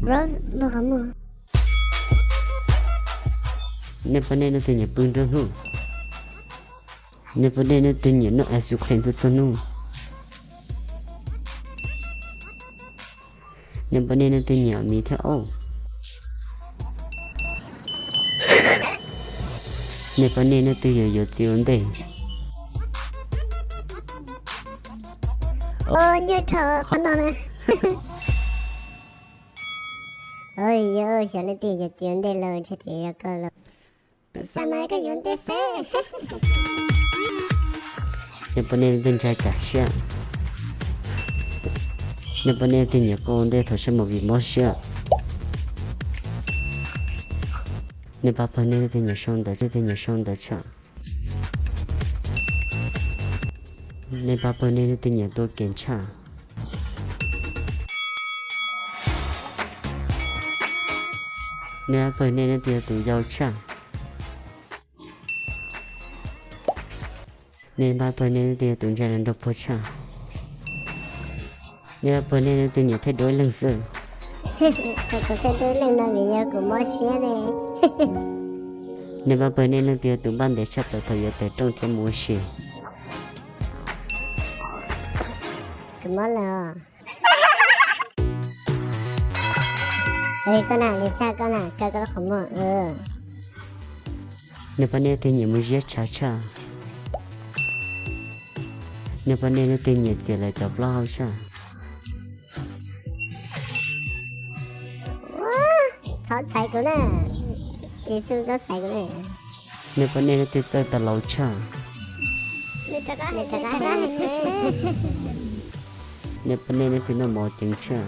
Bro, lub qhov muag. Nej poj nej leej twg nyiam pw nruab hnub? Nej poj nej leej twg nyiam noj ice cream txhua txhua hnub? Nej poj nej leej twg nyiam mis thiab aub? Nej poj nej leej twg yuav yuav txiv ua ntej? Os, nyob rau qhov no na. Oj, yog xyov leej twg yuav txiv ua ntej los ntshe tseem yog koj los. Xav mas koj yuav ntej xwb. Nej poj nej leej twg ntshai kam siab? Nej poj nej leej twg nyiam quaj ua ntej thaum saib movie mob siab? Nej pab pawg nej leej twg nyiam sau ntawv, leej twg nyiam sau ntawv tshaj? Nej pab pawg nej leej twg nyiam tua kem tshaj? Nej pab pawg nej leej twg yog tus yau tshaj? Nej pab pawg nej leej twg yog tus ntshai los nrog puag tshaj? Nej pab pawg nej leej twg nyiam thaij dua ib leeg xwb? Kuv thaij dua ib leeg no vim yog kuv mob siab ne. Nej pab pawg nej leej twg yog tus npaj ntev tshaj plaws thaum yuav tawm rooj thiab mus ua si? Kuv mob lawm. Koj na, Lisa, koj na, kaw koj lub qhov muag. Nej poj nej leej twg nyiam mus ziab tshav tshaj? Nej poj nej leej twg nyiam txiav lawv cov plaub hau tshaj? Txhob txhais kuv na. Tsis xu txhob txhais kuv na. Nej poj nej leej twg txawj tau laus tshaj? Nej poj nej leej twg noj mov ceev tshaj?